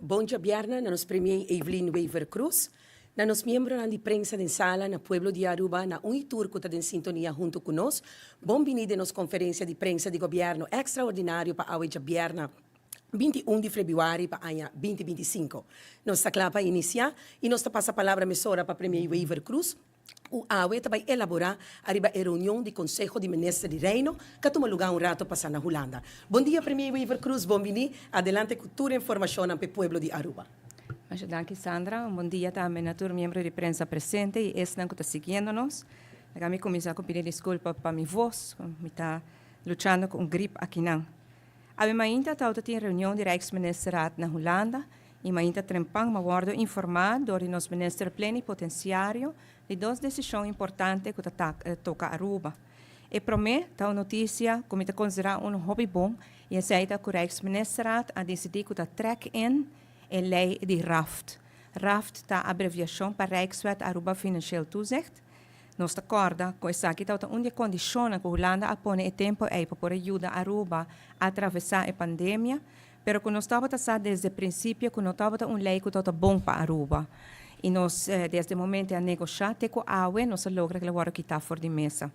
Bon djabièrnè na nos Premier Evelyn Wever Croes, na nos miembronan di prensa den sala, na pueblo di Aruba, na un y tur cu ta den sintonia hunto cu nos. Bon bini den nos conferencia di prensa di Gobierno extraordinario pa awe djabièrnè 21 di februari pa aña 2025. Nos ta cla pa inicia y nos ta pasa palabra mesora pa Premier Wever Croes, cu awe ta bay elabora ariba e reunion di Conseho di Minister di Reino cu a tuma luga un rato pasa na Hulanda. Bon dia, Premier Wever Croes, bon bini. Adelante cu tur informacionnan pa e pueblo di Aruba. Masha danki, Sandra. Un bon dia tambe na tur miembro di prensa presente y esnan cu ta siguiendo nos. Laga mi cuminsa cu pidi disculpa pa mi voz, mi ta luchando cu un griep akinan. Awe mainta tawata tin reunion di Rijksministerraad na Hulanda y mainta trempan m'a wordo informa door di nos minister plenipotenciario di dos decision importante cu ta toca Aruba. E prome ta un noticia cu mi ta considera uno hopi bon y esey ta cu Rijksministerraad a dicidi cu ta trek in e ley di RAFT. RAFT ta abreviacion pa Rijkswet Aruba Financieel Toezicht. Nos ta corda cu esaki tabata un di e condicionnan cu Hulanda a pone e tempo ey pa por a yuda Aruba atravesa e pandemia, pero cu nos tabata sa desde principio cu no tabata un ley cu tabata bon pa Aruba. Y nos desde e momento a negosha te cu awe nos a logra cu el a wordo kita for di mesa.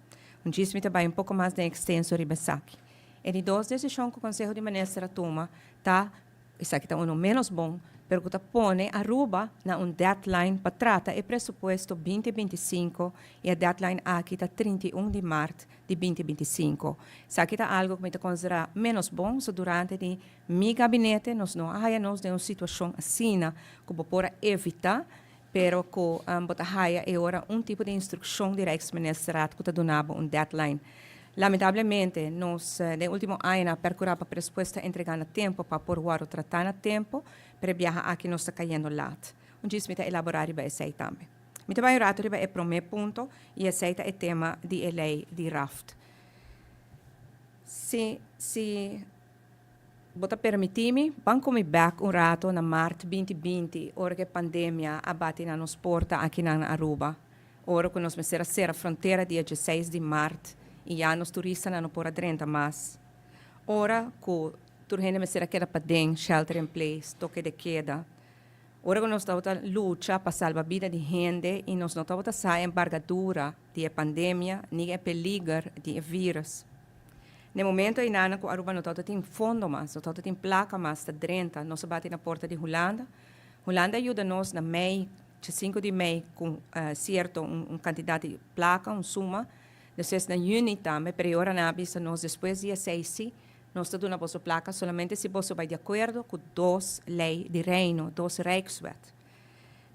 Un djis mi ta bay un poco mas den extenso riba esaki. E di dos decision cu Conseho di Minister a tuma ta, esaki ta uno menos bon, pero cu ta pone Aruba na un deadline pa trata e presupuesto 2025 y e deadline aki ta 31 di maart di 2025. Esaki ta algo cu mi ta considera menos bon, so durante di mi gabinete nos no a haya nos den un situacion asina cu bo por a evita, pero cu bo ta haya e ora un tipo di instruccion di Rijksministerraad cu ta duna bo un deadline. Lamentablemente, nos den ultimo añanan a percura pa presupuesto ta entrega na tempo pa por wordo trata na tempo, pero e biaha aki nos ta cayendo laat. Un djis mi ta elabora riba esey tambe. Mi ta bay un rato riba e prome punto y esey ta e tema di e ley di RAFT. Si, si bo ta permiti mi, ban cu mi bek un rato na maart 2020, ora cu e pandemia a bati na nos porta akinan na Aruba. Ora cu nos mester a cera frontera dia 16 di maart y ya nos turistanan no por a drenta mas. Ora cu tur hende mester a keda paden, shelter in place, toque de queda. Ora cu nos tabata lucha pa salba bida di hende y nos no tabata sa e embargadura di e pandemia ni e peliger di e virus. Na e momento einanan cu Aruba no tabata tin fondo mas, no tabata tin placa mas ta drenta, nos a bati na porta di Hulanda. Hulanda a yuda nos na mei, 5 di mei, cu cierto un cantidad di placa, un suma. Despues na juni tambe, pero e ora nan a bisa nos despues di esey si, nos ta duna boso placa solamente si boso bay di acuerdo cu dos ley di Reino, dos Rijkswet.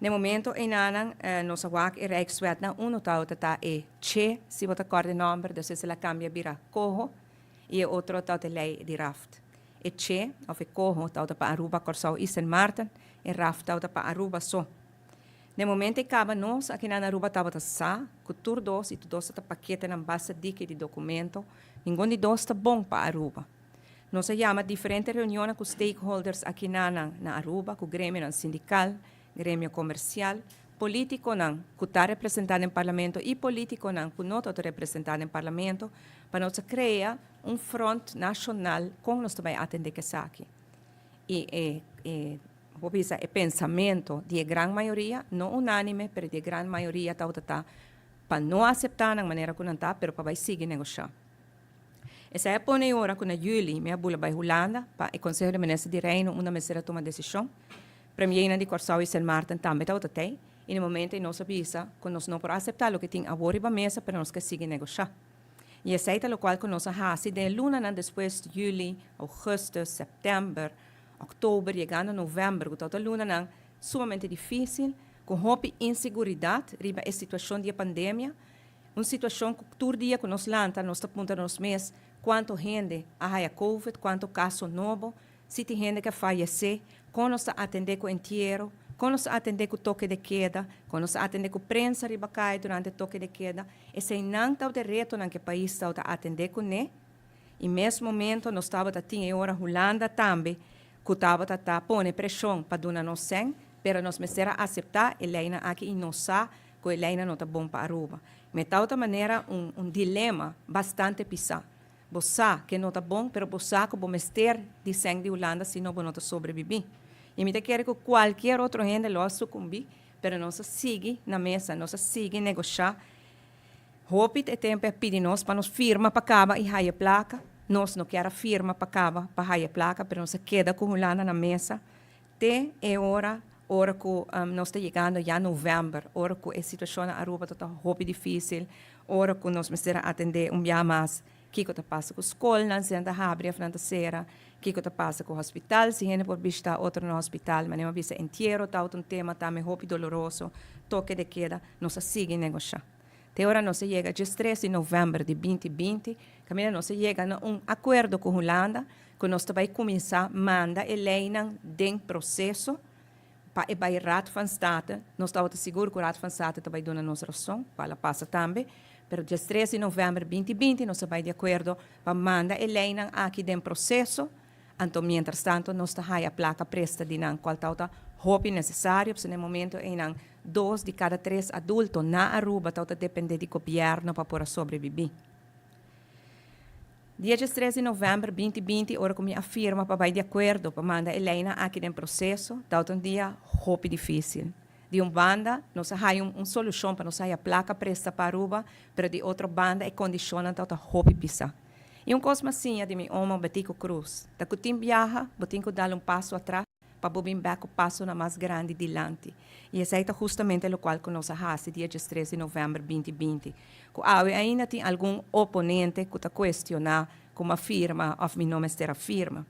Na e momento einanan nos a wak e Rijkswetnan, uno tabata ta e Che, si bo ta corda e nomber, despues el a cambia bira Coho, y e otro tabata e ley di Raft. E Che, of e Coho, tabata pa Aruba, Corsou y Sint Maarten, e Raft tabata pa Aruba so. Na e momento ei caba nos akinan na Aruba tabata sa cu tur dos y tur dos ta paketenan basta diki di documento, ningun di dos ta bon pa Aruba. Nos a yama diferente reunionnan cu stakeholders akinanan na Aruba, cu gremionan sindical, gremio comercial, politiconan cu ta representa den Parlamento y politiconan cu no ta representa den Parlamento, pa nos a crea un front nacional con nos ta bay atende cu esaki. Y e bo bisa e pensamento di e gran mayoria, no unánime, pero di e gran mayoria tabata ta pa no acepta nan manera cu nan ta, pero pa bay sigui negocia. Esei a pone e ora cu na juli mi a bula bay Hulanda pa e Conseho di Minister di Reino unda mester a tuma decision. Premiernan di Corsou y Sint Maarten tambe tabata tey y na momento ey nos a bisa cu nos no por acepta loke tin awor riba mesa pero nos ke sigui negocia. Y esey ta locual cu nos a haci den e lunanan despues, juli, augustus, september, october, yegando november, cu tabata lunanan sumamente dificil, cu hopi inseguridad riba e situacion di e pandemia. Un situacion cu tur dia cu nos lanta nos ta puntra nos mes cuanto hende a haya covid, cuanto caso nobo, si tin hende cu a fayece, con nos ta atende cu entiero, con nos ta atende cu toque de queda, con nos ta atende cu prensa riba caya durante toque de queda. Eseinan tabata e retonan cu e pais tabata atende cune y mes momento nos tabata tin e ora Hulanda tambe cu tabata ta pone presion pa duna nos cen, pero nos mester a acepta e leynan aki y nos sa cu e leynan no ta bon pa Aruba. Mi tabata manera un dilema bastante pisa. Bo sa cu e no ta bon, pero bo sa cu bo mester di cen di Hulanda sino bo no ta sobrevivi. Y mi ta kere cu cualkier otro hende lo a sucumbi, pero nos a sigui na mesa, nos a sigui negosha. Hopi e tempo a pidi nos pa nos firma pa caba y haya placa. Nos no kier a firma pa caba pa haya placa, pero nos a keda cu Hulanda na mesa. Te e ora, ora cu nos ta yegando ya november, ora cu e situacion na Aruba ta hopi dificil, ora cu nos mester a atende un bia mas kico ta pasa cu scolnan, si nan ta habri of nan ta cera, kico ta pasa cu hospital, si hende por bishita otro na hospital, manera mi a bisa entiero ta un tema tambe hopi doloroso, toque de queda, nos a sigui negosha. Te ora nos a yega 13 di november di 2020, caminda nos a yega na un acuerdo cu Hulanda, cu nos ta bay cuminsa manda e leynan den proceso pa e bay Raad van State. Nos tabata sigur cu Raad van State ta bay duna nos rason, cual a pasa tambe, pero 13 di november 2020 nos a bay di acuerdo pa manda e leynan aki den proceso. Anto, mientras tanto, nos ta haya placa presta di nan, cual ta hopi necesario, pasobra na e momento eynan dos di cada tres adulto na Aruba ta depende di gobierno pa por sobrevivi. Dia 13 di november 2020, ora cu mi a firma pa bay di acuerdo pa manda e leynan aki den proceso, ta un dia hopi dificil. Di un banda, nos a haya un solucion pa nos haya placa presta pa Aruba, pero di otro banda e condicion ta hopi pisa. Y un cos m'a siña di mi omo Betico Croes, ta cu tin biaha, bo tin cu dal un paso atras, pa bo bin bek pasonan mas grandi dilanti. Y esey ta justamente locual cu nos a hasi dia 13 di november 2020. Cu awe ainda tin algun oponente cu ta cuestiona con a firma of mi no mester a firma.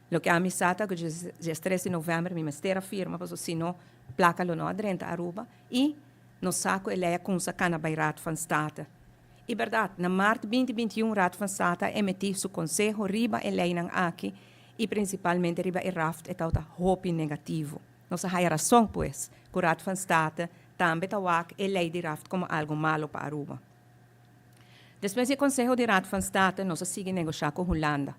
Loke ami sa ta cu dia 3 di november mi mester a firma, pasobra sino placa lo no a drenta Aruba y nos sa cu e ley a cuminsa cana bay Raad van State. Y berdad, na maart 2021 Raad van State a emiti su conseho riba e leynan aki y principalmente riba e RAFT, e ta hopi negativo. Nos a haya rason, pues, cu Raad van State tambe ta wak e ley di RAFT como algo malo pa Aruba. Despues di conseho di Raad van State, nos a sigui negosha cu Hulanda.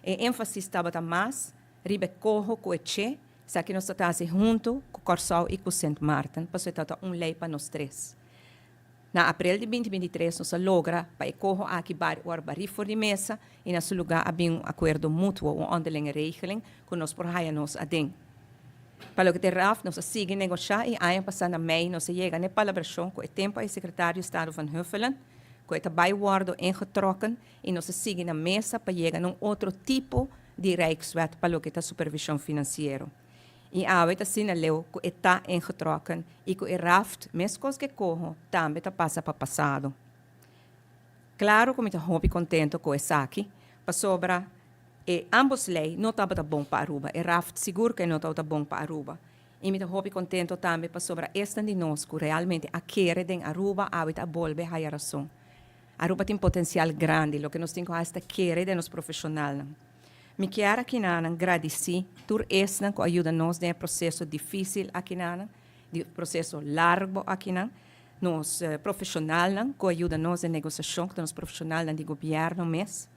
E enfasis tabata mas riba coho cu e che, esaki nos ta hunto cu Corsou y cu Sint Maarten, pasobra ta un ley pa nos tres. Na april di 2023 nos a logra pa e coho aki bar or bari for di mesa y na su lugar a bin un acuerdo mutuo, un onderlinge regeling, cu nos por haya nos aden. Pa loke ta RAFT, nos a sigui negosha y aña pasa na mei nos a yega na palabracion cu e tempo e secretario di Estado Van Huffelen, cu e ta bay wordo ingetrokken y nos a sigui na mesa pa yega na un otro tipo di Rijkswet pa loke ta supervision financiero. Y awe ta asina leu cu e ta ingetrokken y cu e RAFT, mescos cu coho, tambe ta pasa pa pasado. Claro cu mi ta hopi contento cu esaki, pasobra e ambos ley no tabata bon pa Aruba. E RAFT sigur cu no tabata bon pa Aruba. Y mi ta hopi contento tambe pasobra esnan di nos cu realmente a kere den Aruba, awe ta bolbe haya rason. Aruba tin potencial grandi, loke nos tin cu ta kere den nos profesional. Mi kier akinan gradici tur esnan cu a yuda nos den proceso dificil akinan, di proceso largo akinan, nos profesionalnan cu a yuda nos den negociacion, nos profesionalnan di gobierno mes,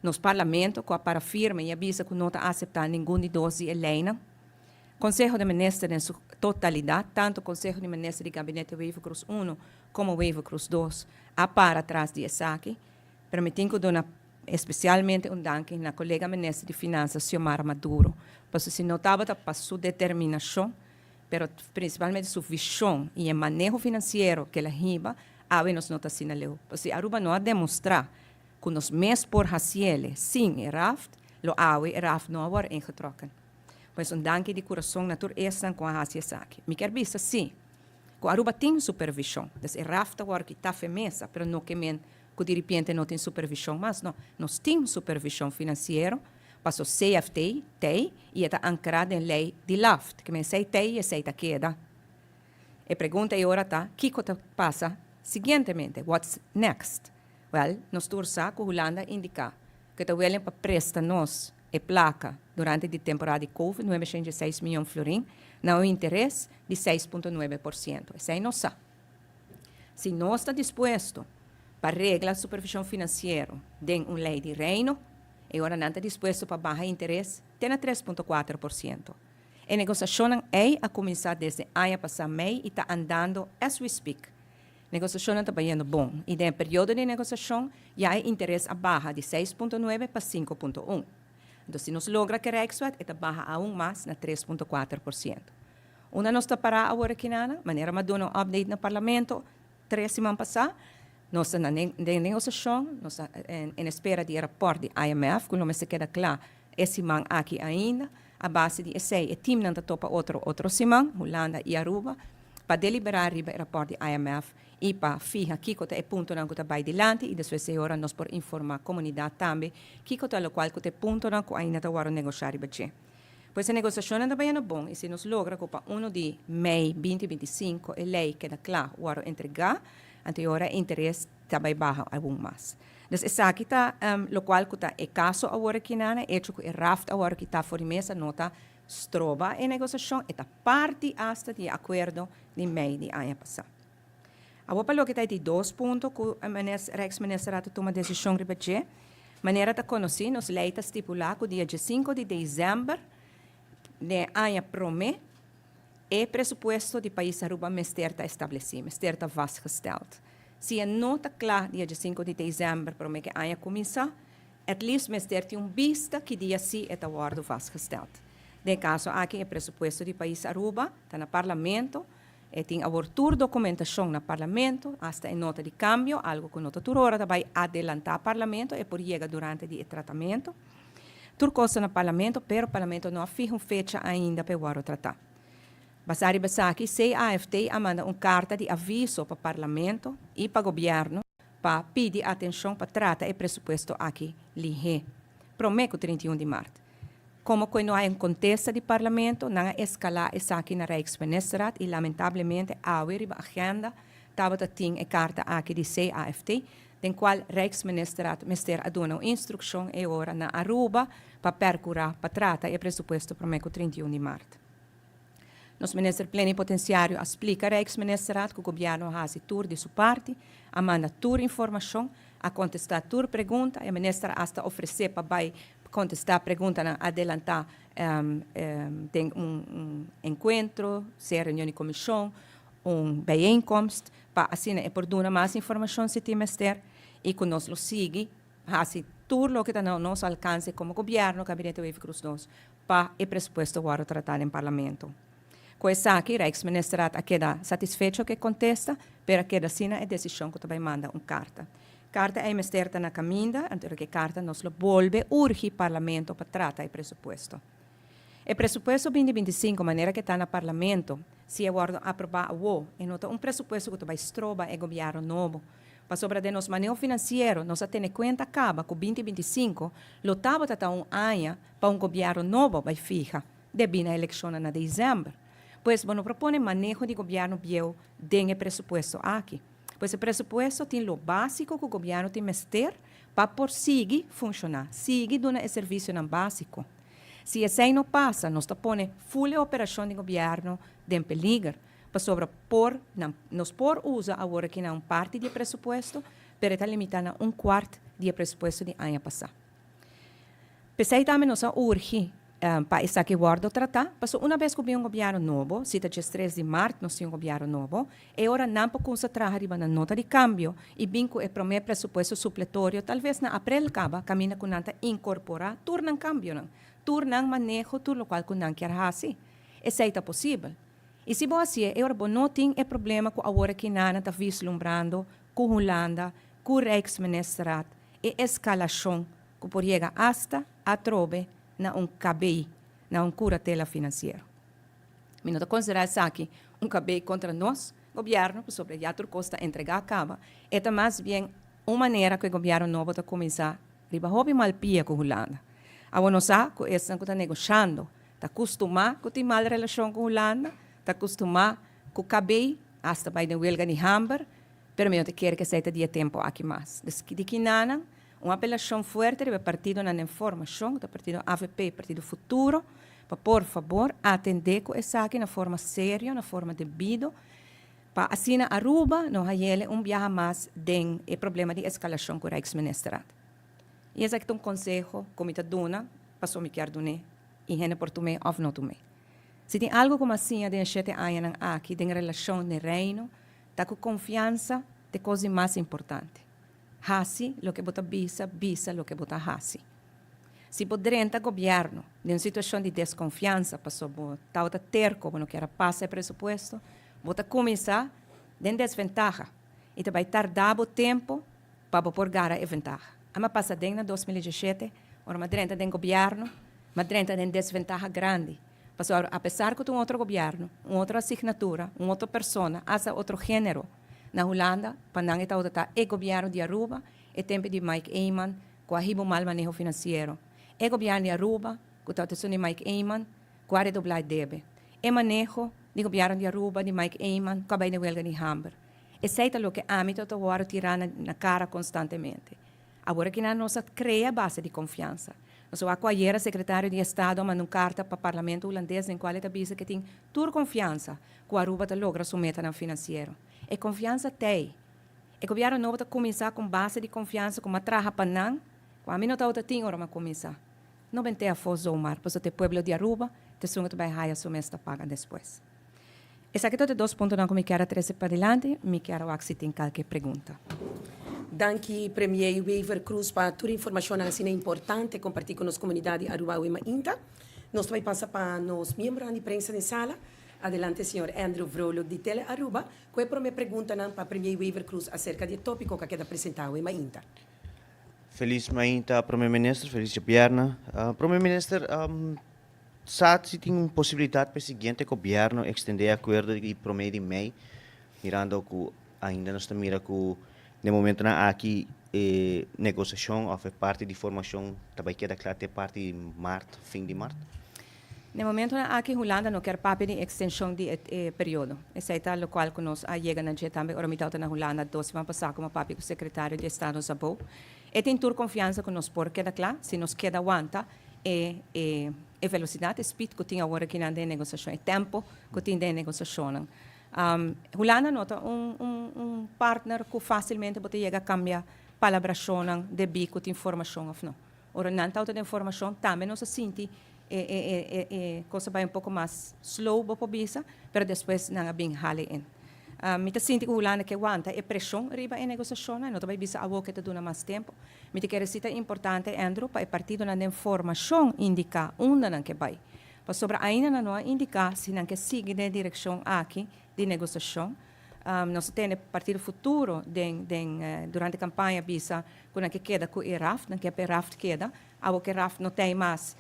nos parlamento cu a para firme y a bisa cu no ta acepta ningun di dos di e leynan. Conseho di Minister den su totalidad, tanto Conseho di Minister di Gabinete Wever-Croes 1 como Wever-Croes 2, a para tras di esaki. Pero mi tin cu duna especialmente un danki na colega Minister di Finanzas Xiomara Maduro, pasobra si no tabata pa su determinacion, pero principalmente su vision y e maneho financiero cu el a hiba, awe nos no ta asina leu. Pasobra Aruba no a demostra cu nos mes por haciele sin e RAFT, lo awe e RAFT no a wordo ingetrokken. Pues un danki di curason na tur esnan cu a haci esaki. Mi kier bisa si, cu Aruba tin supervision. Dus e RAFT ta wordo kita for di mesa, pero no kiermen cu di repente no tin supervision mas. No, nos tin supervision financiero, paso CFT, tey, y ta ancra den ley di LAFT, kiermen esey tey y esey ta keda. E pregunta awor ta, kico ta pasa siguientemente? What's next? Well, nos tur sa cu Hulanda a indica cu ta willing pa presta nos e placa durante e temporada di COVID, 906 miyon florin, na un interes di 6,9%. Esey nos sa. Si nos ta dispuesto pa regla supervision financiero den un ley di reino, y awor nan ta dispuesto pa baha interes, te na 3,4%. E negociacion ey a cuminsa desde aña pasa mei y ta andando as we speak. Negociacion ta bayendo bon. Y den periodo di negociacion, ya e interes a baha di 6,9 pa 5,1. Anto si nos logra ku e Rijkswet, e ta baha aun mas na 3,4%. Unda nos ta pará awor aki nan? Manera m'a duna un update na Parlamento 3 siman pasá, nos ta den negosiashon, nos ta en espera di e rapòrt di IMF, ku lo mester keda kla e siman aki ainda. A base di esei, e teamnan ta topa otro otro siman, Hulanda i Aruba, pa deliberá riba e rapòrt di IMF i pa fiha kiko ta e puntonan ku ta bai dilanti i despues e ora nos por informá komunidat tambe kiko ta lokual ku ta e puntonan ku ainda ta wòrdu negoshá riba dje. Pues e negosiashonnan ta bayendo bon i si nos logra ku pa 1 di mei 2025 e lei keda kla wòrdu entregá, anto e ora e interes ta bai baha algun mas. Dus esaki ta lokual ku ta e kaso awor aki nan, e echo ku e RAft awor aki ta for di mesa no ta stroba e negosiashon, e ta parti asta di e akuerdo di mei di aña pasá. Awor pa loke ta e di dos punto ku Rijksminister a tuma desishon riba dje, manera ta konosí, nos lei ta stipulá ku dia 5 di desèmber di aña promé e presupuesto di pais Aruba mester ta establesí, mester ta vastgesteld. Si e no ta kla dia 5 di desèmber promé ku aña kuminsá, at least mester tin un bista ki dia si e ta wòrdu vastgesteld. Den kaso aki e presupuesto di pais Aruba ta na Parlamento, e tin awor tur dokumentashon na Parlamento, asta e nota di kambio, algu ku no ta tur ora ta bai adelantá Parlamento, e por yega durante di e tratamentu. Tur kos ta na Parlamento, pero Parlamento no a fiha un fecha ainda pa e wòrdu tratá. Basá riba esaki, CAFT a manda un karta di aviso pa Parlamento i pa gobièrnu pa pidi atenshon pa trata e presupuesto aki lihé, promé ku 31 di mart. Komo ku no a un kontesta di Parlamento, nan a eskalá esaki na Rijksministerraad i lamentablemente awe riba agenda tabata tin e karta aki di CAFT, den kual Rijksministerraad mester a duna un instrukshon e ora na Aruba pa perkurá pa trata e presupuesto promé ku 31 di mart. Nos minister plenipotensiario a splika Rijksministerraad ku gobièrnu a hasi tur di su parti, a manda tur informashon, a kontestá tur pregunta, e minister asta ofresé pa bai kontestá preguntanan adelantá den un enkuentro, sea reunion di komishon, un bijeenkomst, pa asina e por duna mas informashon si tin mester i ku nos lo sigui hasi tur loke ta na nos alkanse komo gobièrnu, Gabinete Wever-Croes dos, pa e presupuesto wòrdu tratá den Parlamento. Ku esaki, Rijksministerraad a keda satisfecho ku e kontesta, pero a keda asina e desishon ku ta bai manda un karta. Karta ei mester ta na kaminda, anto ku e karta nos lo bolbe urgi Parlamento pa trata e presupuesto. E presupuesto 2025, manera ku ta na Parlamento, si e wòrdu aprobá awo, e no ta un presupuesto ku ta bai stroba e gobièrnu nobo. Pasobra den nos maneho finansiero, nos a tene kuenta kaba ku 2025 lo tabata ta un aña pa un gobièrnu nobo bai fiha, debí na elekshonnan na desèmber. Pues bo no por pone maneho di gobièrnu bieu den e presupuesto aki. Pues e presupuesto tin lo básiko ku gobièrnu tin mester pa por sigui funshoná, sigui duna e servisionan básiko. Si esei no pasa, nos ta pone full e operashon di gobièrnu den peliger. Pasobra por, nos por usa awor aki na un parti di e presupuesto, pero e ta limitá na un kuart di e presupuesto di aña pasá. P'esei tambe nos a urgi pa esaki wòrdu tratá, pasobra una bes ku bin un gobièrnu nobo, si ta 13 di mart nos tin un gobièrnu nobo, e ora nan por kuminsá traha riba nan nota di kambio i bin ku e promé presupuesto supletorio, talves na aprel kaba, kaminda ku nan ta inkorporá tur nan kambionan, tur nan maneho, tur lokual ku nan kier hasi. Esei ta posibel. I si bo hasié, e ora bo no tin e problema ku awor aki nan ta vislumbrando ku Hulanda, ku Rijksministerraad, e eskalashon ku por yega asta atrobe na un KB, na un kuratela finansiero. Mi no ta konsiderá esaki un KB kontra nos gobièrnu, pasobra ya tur kos ta entregá kaba. E ta mas bien un manera ku e gobièrnu nobo ta kuminsá riba hopi mal pia ku Hulanda. Awor nos sa ku esnan ku ta negoshando ta kustumá ku tin mal relashon ku Hulanda, ta kustumá ku KB, asta bai den welga di hamber, pero mi no ta kere ku esei ta di e tempu aki mas. Dus di kinanan, un apelashon fuerte riba e partidonan den formashon, ku ta partido avp, partido Futuro, pa por fabor atendé ku esaki na forma serio, na forma debido, pa asina Aruba no hayele un biaha mas den e problema di eskalashon ku Rijksministerraad. I esaki ta un konseho ku mi ta duna pasobra mi kier dun'é i hende por tum'é òf no tum'é. Si tin algu ku mi a siña den e shete añanan aki den relashon den Reino ta ku konfiansa ta e kos di mas importante. Hasi loke bo ta bisa, bisa loke bo ta hasi. Si bo drenta gobièrnu den un situashon di deskonfiansa pasobra bo tabata terko, bo no kier a pasa e presupuesto, bo ta kuminsá den desventaha i ta bai tardá bo tempu pa bo por gara e ventaha. Ami a pasa den na 2017, ora mi a drenta den gobièrnu, mi a drenta den desventaha grandi. Pasobra apesar ku ta un otro gobièrnu, un otro asignatura, un otro persona, asta otro género na Hulanda, pa nan e tabata ta e gobièrnu di Aruba, e tempu di Mike Eman, ku a hiba un mal maneho finansiero. E gobièrnu di Aruba, ku tabata esun di Mike Eman, ku a redoblá e debe. E maneho di gobièrnu di Aruba di Mike Eman, ku a bai den welga di hamber. Esei ta loke ami tabata wòrdu tirá na kara konstantemente. Awor aki nan nos a krea base di konfiansa. Nos a wak ku ayera Sekretario di Estado a manda un karta pa Parlamento Hulandes den kual e ta bisa ku e tin tur konfiansa ku Aruba ta logra su metanan finansiero. E konfiansa t'ei. E gobièrnu nobo ta kuminsá ku un base di konfiansa ku m'a traha pa nan, ku ami no tabata tin ora m'a kuminsá. No bent'é afó zomaar, pasobra ta e pueblo di Aruba ta esun ku ta bai haya su mes ta paga despues. Esaki ta e dos puntonan ku mi kier a trese padilanti. Mi kier a wak si tin kalke pregunta. Danki Premier Wever Croes pa tur informashonnan asina importante kompartí ku nos komunidat di Aruba awe mainta. Nos ta bai pasa pa nos miembronan di prensa den sala. Adelante señor Andrew Vrolijk di Tele Aruba ku e promé preguntanan pa Premier Wever Croes aserka di e tópiko ku a keda presentá awe mainta. Felis mainta Prome Minister, felis djabièrnè. Prome Minister, Sa si tin un posibilidat pa e siguiente gobièrnu ekstendé e akuerdo di promé di mei, mirando ku ainda nos ta mira ku den momentunan aki e negosiashon òf e parti di formashon ta bai keda kla te parti di mart, fin di mart? Den momentunan aki Hulanda no kier papia di ekstenshon di e periodo. Esei ta lokual ku nos a yega na dje tambe ora mi tabata na Hulanda dos siman pasá ku mi a papia ku sekretario di Estado Szabó. E tin tur konfiansa ku nos por keda kla si nos keda wanta e e e velosidad, e speed ku tin awor akinan den e negosiashon, e tempo ku tin den e negosiashonnan. Hulanda no ta un un un partner ku fásilmente bo ta yega kambia palabrashonnan debí ku tin formashon òf no. Ora nan tabata den formashon tambe nos a sinti e e e e e kos a bai un poko mas slow bo por bisa, pero despues nan a bin hale in. Mi ta sinti ku Hulanda ke wanta e preshon riba e negosiashonnan, e no ta bai bisa awor ke ta duna mas tempu. Mi ta kere si ta importante, Andrew, pa e partidonan den formashon indiká unda nan ke bai. Pasobra ainda nan no a indiká si nan ke sigui den e direkshon aki di negosiashon. Nos a tende Partido Futuro den den durante kampaña bisa ku nan ke keda ku e raft, nan ke pa e raft keda. Awor ku e raft no ta ei mas,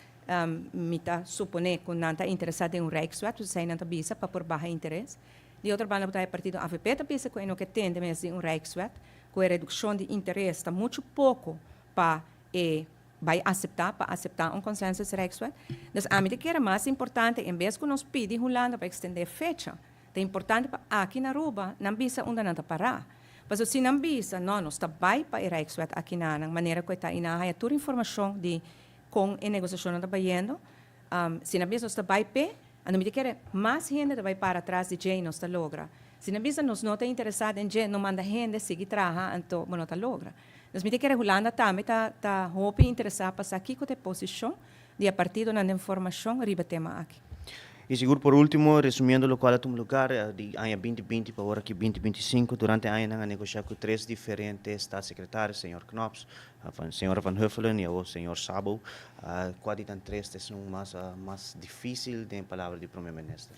mi ta suponé ku nan ta interesá den un rijkswet, esei nan ta bisa pa por baha interes. Di otro banda bo ta e partido avp ta bisa ku e no ke tende mes di un rijkswet, ku e redukshon di interes ta muchu poko pa e bai aseptá, pa aseptá un consensus rijkswet. Dus ami ta kere mas importante en bes ku nos pidi Hulanda pa ekstendé fecha, ta importante pa aki na Aruba nan bisa unda nan ta pará. Pasobra si nan bisa, no, nos ta bai pa e rijkswet aki na nan manera ku e ta i nan a haña tur informashon di kon e negosiashonnan ta bayendo, si nan bisa nos ta bai p'e, Anto mi ta kere mas hende ta bai para tras di dje i nos ta logra. Si nan bisa nos no ta interesá den dje, no manda hende sigui traha, anto bo no ta logra. Dus mi ta kere Hulanda tambe ta ta hopi interesá pa sa kiko ta e posishon di e partidonan den formashon riba e tema aki. I sigur por ultimo, resumiendo lokual a tuma lugar di aña 2020 pa ora aki 2025, durante e añanan a negoshá ku tres diferente staatssecretaris, señor Knops, Señora Van Huffelen y awor señor Sabo, cua di nan tres ta esun mas mas dificil den palabra di Prome Minister?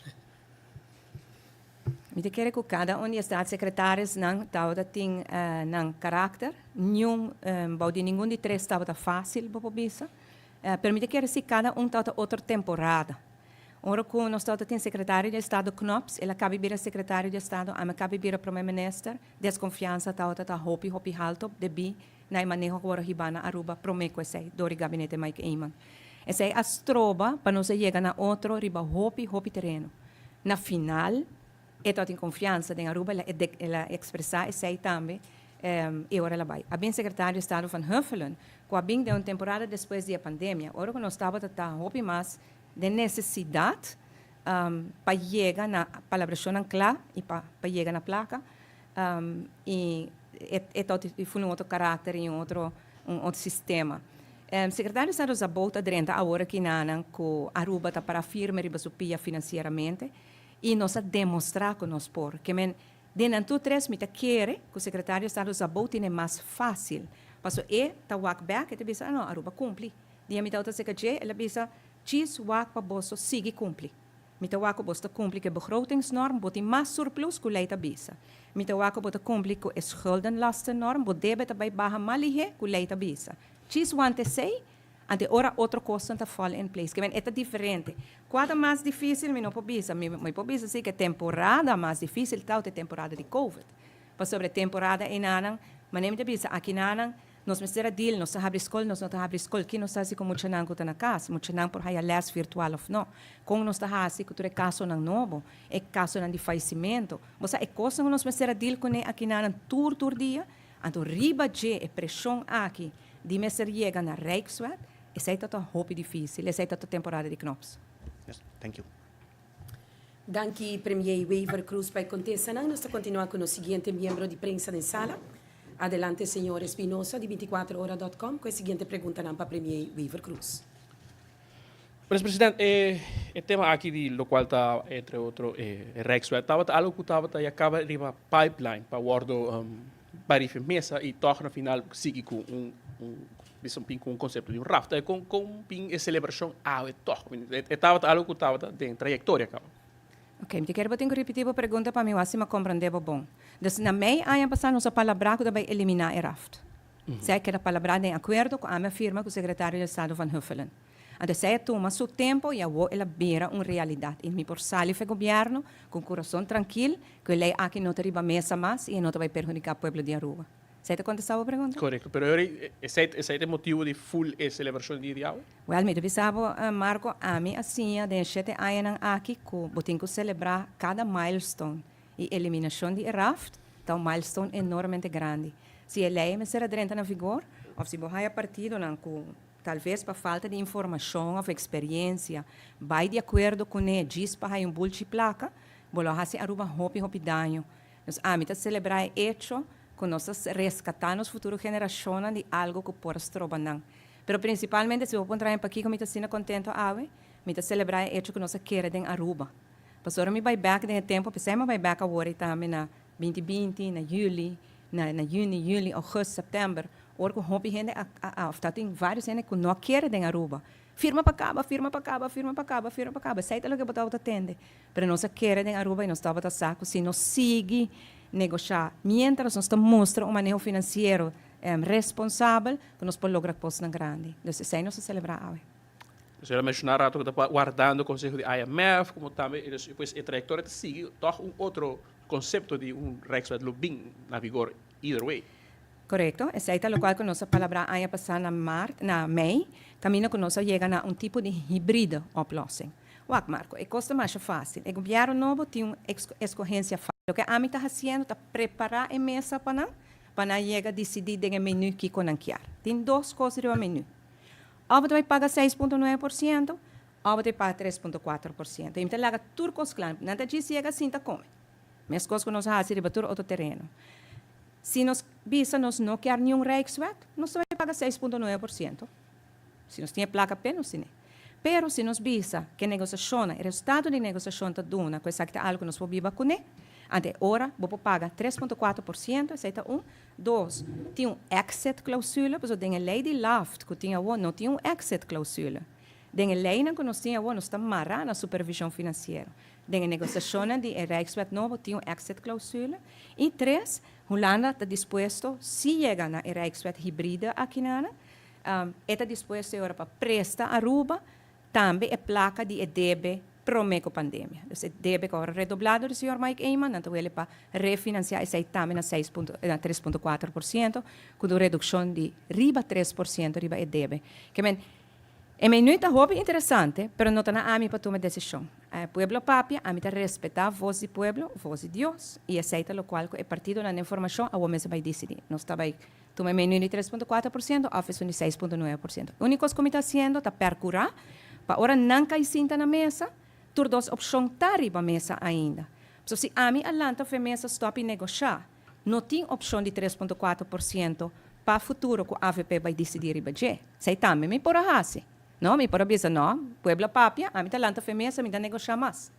Mi ta kere cu cada un di e staatssecretarisnan tabata tin nan karakter. Niun, bou di ningun di tres tabata facil, bo por bisa. Pero mi ta kere si cada un tabata otro temporada. Ora cu nos tabata tin secretario di Estado Knops, el a cabi bira secretario di Estado, ami a cabi bira Prome Minister. Desconfiansa tabata ta hopi hopi halto debí na e maneho ku wòrdu hibá na Aruba promé ku esei dor di gabinete Mike Eman. Esei a stroba pa nos a yega na otro riba hopi hopi tereno. Na final e tabatin konfiansa den Aruba, el a ekspresá esei tambe e ora el a bai. A bin sekretario di estado Van Huffelen ku a bin den un temporada despues di e pandemia, ora ku nos tabata ta hopi mas den nesesidat pa yega na palabrashonnan kla i pa yega na plaka i e ta funa un otro karakter i un otro un otro sistema. Sekretario di Estado Szabó ta drenta awor aki nanan ku Aruba ta para firme riba su pia finansieramente i nos a demostrá ku nos por. Ke men den nan tur tres mi ta kere ku Sekretario di Estado Szabó tene mas fásil pasobra e ta wak bèk e ta bisa, ah no, Aruba kumpli. Dia mi tabata serka dje, el a bisa, Djis wak pa boso sigui kumpli. Mi ta wak ku boso ta kumpli ku e begrotingsnorm, bo tin mas surplus ku lei ta bisa. Mi ta wak ku bo ta kumpli ku e schuldenlastennorm, bo debe ta bai baha mas lihé ku lei ta bisa. Djis wanta esei, anto e ora otro kosnan ta fall in place. Ke men e ta diferente. Kua ta mas difísil mi no por bisa. Mi mi por bisa si ku e temporada mas difísil ta e temporada di covid. Pasobra e temporada einanan, manera mi ta bisa akinanan, Nos mester a deal, nos ta habri skol, nos no ta habri skol, ki nos ta hasi ku muchanan ku ta na kas? Muchanan por haya lès virtual òf no? Kon nos ta hasi ku tur e kasonan nobo, e kasonan di fayesimentu? Bo sa e kosnan ku nos mester a deal kuné akinanan tur tur dia? Anto riba dje e preshon aki di mester yega na Rijkswet, esei ta ta hopi difísil, esei ta ta temporada di knops. Yes, thank you. Danki Premier Wever Croes pa e kontestanan. Nos ta kontinuá ku nos siguiente miembro di prensa den sala. Adelante señor Espinosa di 24 ora dot com ku e siguiente preguntanan pa Premier Wever Croes. Pues president, e e tema aki di locual ta entre otro e Rijkswet tabata algo cu tabata ya caba riba pipeline pa wordo barife mesa y toch na final sigui cu un un bisa bin cu un concepto di un raft. Con con bin e celebracion awe toch? E tabata algo cu tabata den trayectoria caba. Ok, mi ta kere bo tin ku ripití bo pregunta pa mi wak si mi a komprendé bo bon. Dus na mei aña pasá nos a palabrá ku ta bai eliminá e raft. Esei a keda palabrá den akuerdo ku ami a firma ku sekretario di estado Van Huffelen. Anto esei a tuma su tempu i awor el a bira un realidat i mi por sali for e gobièrnu ku un kurason trankil ku e lei aki no ta riba mesa mas i e no ta bai perhudiká pueblo di Aruba. Esei ta kontestá bo pregunta? Korekto, pero ora esei esei ta e motibu di ful e selebrashon di dia di awe? Wèl, mi ta bisa bo, Marco, ami a siña den e shete añanan aki ku bo tin ku selebrá kada milestone i eliminashon di e raft ta un milestone enormemente grandi. Si e lei mester a drenta na vigor òf si bo haya partidonan ku talves pa falta di informashon òf eksperiensia bai di akuerdo kuné djis pa haya un bulchi plaka, bo lo hasi Aruba hopi hopi daño. Nos ami ta selebrá e echo ku nos ta reskatá nos futuro generashonnan di algu ku por a stroba nan. Pero prinsipalmente si bo puntra mi pakiko mi ta asina kontento awe, mi ta selebrá e echo ku nos a kere den Aruba. Pasobra mi bai bèk den e tempu, p'esei mi a bai bèk awor i tambe na binti binti, na yüli, na na yüni, yüli, ougùst, sèptèmber, ora ku hopi hende a a òf tabatin vários hende ku no a kere den Aruba. Firma pa kaba, firma pa kaba, firma pa kaba, firma pa kaba. Esei ta loke bo tabata tende. Pero nos a kere den Aruba i nos tabata sa ku si nos sigui negoshá miéntras nos ta mustra un maneho finansiero responsabel, ku nos por logra kosnan grandi. Dus esei nos ta selebrá awe. Señora menshoná rato ku ta wardando konseho di IMF, komo tambe pues e trayektoria ta sigui tòg un otro konsepto di un Rijkswet lo bin na vigor either way. Korekto, esei ta lokual ku nos a palabrá aña pasá na mart, na mei, kaminda ku nos a yega na un tipo di hibride oplossing. Wak, Marco, e kos ta masha fásil. E gobièrnu nobo tin un eskohensia fásil. Loke ami ta hasiendo ta prepará e mesa pa nan, pa nan yega disidí den e menú kiko nan kier. Tin dos kos riba menú. Òf bo ta bai paga 6,9%, òf bo ta bai paga 3,4%. I mi ta laga tur kos kla. Nan ta djis yega sinta kome. Meskos ku nos a hasi riba tur otro tereno. Si nos bisa nos no kier niun Rijkswet, nos ta bai paga 6,9%. Si nos tin e plaka p'e, nos tin'e. Pero si nos bisa ku e negosiashonnan, e resultado di negosiashon ta duna ku esaki ta algu ku nos por biba kuné, ante e ora bo por paga 3,4%, esei ta un. Dos, tin un exit clausule, pasobra den e lei di LAFT ku tin awor no tin un exit clausule. Den e leinan ku nos tin awor nos ta mará na supervishon finansiero. Den e negosiashonnan di e Rijkswet nobo tin un exit clausule. I tres, Hulanda ta dispuesto, si yega na e Rijkswet hibride akinana, e ta dispuesto e ora pa presta Aruba tambe e plaka di e debe prome ku pandemia. Dus e debe ku a wòrdu redoblá dor di señor Mike Eman, nan ta wele pa refinansiá esei tambe na seis punto na 3,4%, ku un redukshon di riba 3% riba e debe. Ke men, e menu ta hopi interesante, pero no ta na ami pa tuma e desishon. E pueblo papia, ami ta respetá vos di pueblo, vos di Dios, i esei ta lokual ku e partidonan den formashon awor mester bai disidí. Nos ta bai tuma e menu di 3,4% òf esun di 6,9%. E úniko kos ku mi ta hasiendo ta pèrkurá pa ora nan kai sinta na mesa, tur dos opshon ta riba mesa ainda. Pasobra si ami a lanta for e mesa stòp i negoshá, no tin opshon di 3,4% pa futuro ku avp bai disidí riba dje. Esei tambe mi por a hasi. No, mi por a bisa, no, pueblo a papia, ami ta lanta for e mesa, mi ta negoshá mas.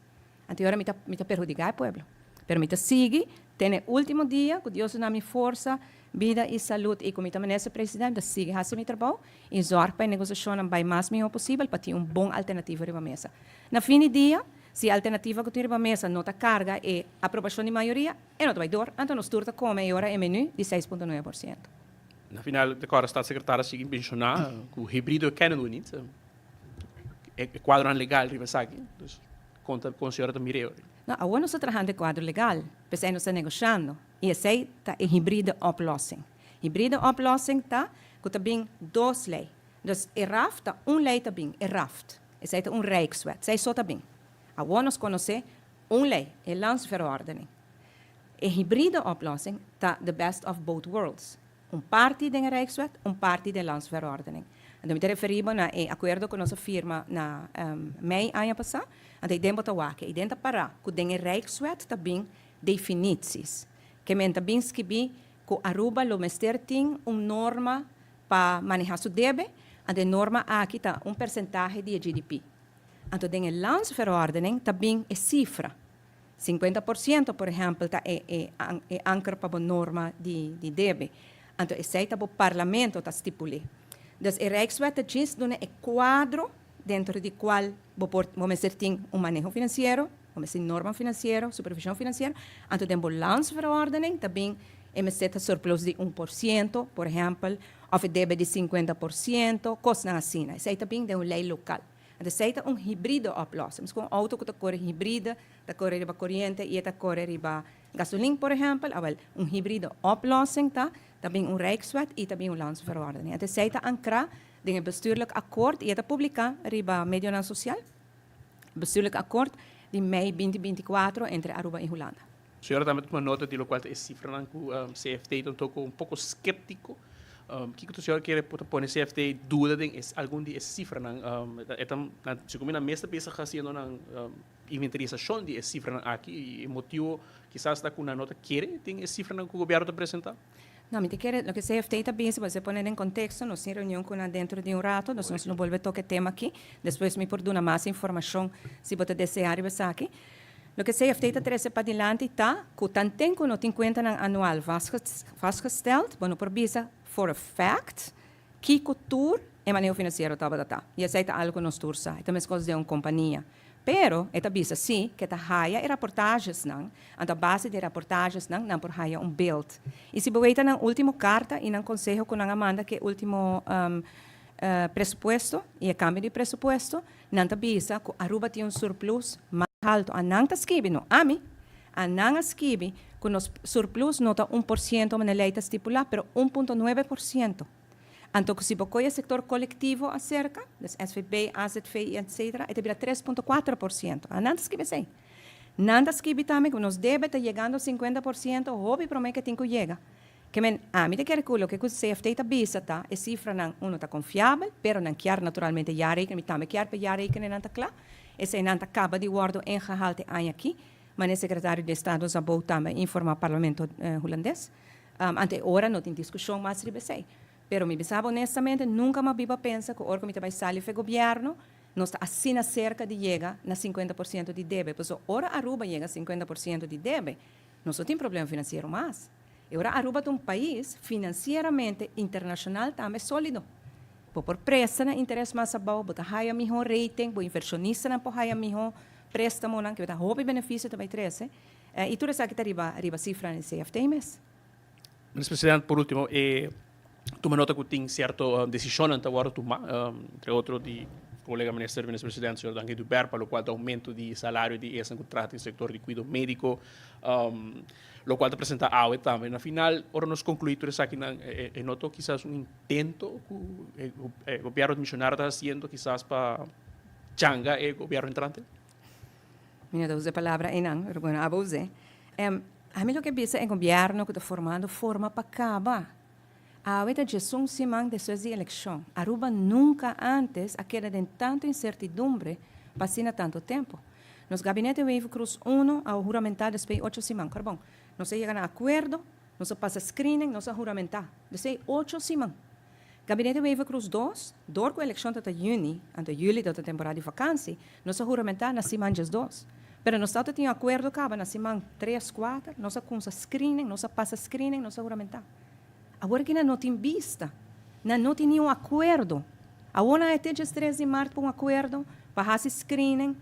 Anto e ora mi ta mi ta perhudiká e pueblo. Pero mi ta sigui te na e último dia ku Dios duna mi forsa. Bida y salud y cu mi ta Minister President ta sigui haci mi trabou y zorg pa e negociacionnan bay mas miho posibel pa tin un bon alternativa riba mesa. Na fin di dia, si e alternativa cu tin riba mesa no ta carga e aprobacion di mayoria, e no ta bay door, anto nos tur ta come e ora e menu di 6.9%. Na final, de kòrda Staatssecretaris sigui menshoná ku hibrido kennen we niet. E kuadronan legal riba esaki. Dus kon ta kon señora ta mira e ora? No, awor nos ta trahando e kuadro legal, p'esei nos ta negoshando. I esei ta e hibride oplossing. Hibride oplossing ta ku ta bin dos lei. Dus e raft ta un lei ta bin, e raft. Esei ta un rijkswet. Esei so ta bin. Awor nos konosé un lei, e landsverordening. E hibride oplossing ta the best of both worlds. Un parti den e Rijkswet, un parti den Landsverordening. Anto mi ta referí bo na e akuerdo ku nos a firma na mei aña pasá. Anto ei den bo ta wak. Ei den ta pará ku den e Rijkswet ta bin definities. Ke men ta bin skibí ku Aruba lo mester tin un norma pa manehá su debe, anto e norma aki ta un persentahe di e GDP. Anto den e Landsverordening ta bin e sifra. 50%, por ehèmpel, ta e e e anker pa bo norma di di debe. Anto esei ta bo parlamento ta stipul'é. Dus e Rijkswet ta djis duna e kuadro dentro di kual bo por bo mester tin un maneho finansiero, bo mester tin norma finansiero, supervishon finansiero. Anto den bo landsverordening ta bin e mester ta surplus di 1%, por ehèmpel, òf e debe di 50%, kosnan asina. Esei ta bin den un lei lokal. Anto esei ta un hibrido oplossing. Meskos un auto ku ta kore hibride, ta kore riba koriente i e ta kore riba gasolin, por ehèmpel. Awèl, un hibrido oplossing ta, ta bin un Rijkswet i ta bin un Landsverordening. Anto esei ta ankrá den e bestuurlijk akkoord i e ta publiká riba medionan sosial, bestuurlijk akkoord di mei binti 24 entre Aruba i Hulanda. Señora tambe ta tuma nota di lokual ta e sifranan ku CFT ta un toko un poko skeptiko. Kiko ta señora kere por ta pone CFT duda den e algun di e sifranan? E ta segun mi nan mes ta bezig hasiendo nan inventarisashon di e sifranan aki i e motibo kisas ta ku nan no ta kere den e sifranan ku gobièrnu ta presentá. No, mi ta kere loke CFT ta bisa, bo pone den konteksto, nos tin reunion ku nan dentro di un rato, dus nos lo bolbe toka e tema aki. Despues mi por duna mas informashon si bo ta deseá riba esaki. Loke CFT ta trese padilanti ta ku tanten ku no tin kuentanan anual vastgesteld, bo no por bisa for a fact kiko tur e maneho finansiero tabata ta. I esei ta algu ku nos tur sa. E ta meskos den un kompania. Pero e ta bisa si ku e ta haya e raportagesnan, anto a base di e raportagesnan nan por haya un beeld. I si bo weta nan ultimo karta i nan konseho ku nan a manda ku e ultimo presupuesto i e kambio di presupuesto, Nan ta bisa ku Aruba tin un surplus mas haltu. A nan ta skibi, no ami. A nan a skibi ku nos surplus no ta 1% manera lei ta stipulá, pero 1.9%. Anto ku si bo kohe e sektor kolektivo aserka, dus SVB, AZV i etsetera, e ta bira 3.4%. A nan ta skibi esei. Nan ta skibi tambe ku nos debe ta yegando 50% hopi promé ku e tin ku yega. Ke men, ami ta kere ku loke ku CFT ta bisa ta e sifranan uno ta konfiabel, pero nan kier naturalmente jaarrekening, mi tambe kier pa e jaarrekeningnan ta kla. Eseinan ta kaba di wòrdu ingehaald e aña aki, manera sekretario di Estado Szabó tambe a informá Parlamento Hulandes. Anto e ora no tin diskushon mas riba esei. Pero mi bisa bo honestamente, nunka mi a biba pensa ku ora ku mi ta bai sali for e gobièrnu, nos ta asina serka di yega na 50% di debe. Pasobra ora Aruba yega 50% di debe, nos no tin problema finansiero mas. E ora Aruba ta un pais financieramente internacional tambe solido. Bo por presta na interes mas abou, bo ta haya miho rating, bo inversionistanan por haya miho prestamonan, ke ta hopi beneficio ta bay trece. Y tur esaki ta riba riba cifranan di CFT mes. Minister President, por ultimo, e tuma nota cu tin cierto decisionnan ta wordo tuma, entre otro di colega Minister, Minister President, señor Dangui Dubert, pa locual ta aumento di salario di esnan cu traha den sector di cuido medico. Locual ta presenta awe tambe. Na final, ora nos conclui tur esakinan, e noto kisas un intento cu e gobierno dimisionario ta haciendo kisas pa changa e gobierno entrante? Mi no ta usa e palabra einan, pero bueno, abo us'e. Ami loke bisa e gobierno cu ta formando forma pa caba. Awe ta 11 siman despues di eleccion. Aruba nunca antes a keda den tanto incertidumbre pa asina tanto tempo. Nos gabinete Wever-Croes uno a huramentá despues ocho siman. Kòrda bon, nos a yega na akuerdo, nos a pasa screening, nos a huramentá. Despues 8 siman. Gabinete Wever-Croes dos, dor ku elekshon ta ta yüni, anto yüli ta ta temporada di vakansi, nos a huramentá na siman 12. Pero nos tabata tin un akuerdo kaba na siman 3, 4, nos a kumsa screening, nos a pasa screening, nos a huramentá. Awor aki nan no tin bista. Nan no tin niun akuerdo. Awor nan a te djestres di mart pa un akuerdo pa hasi screening.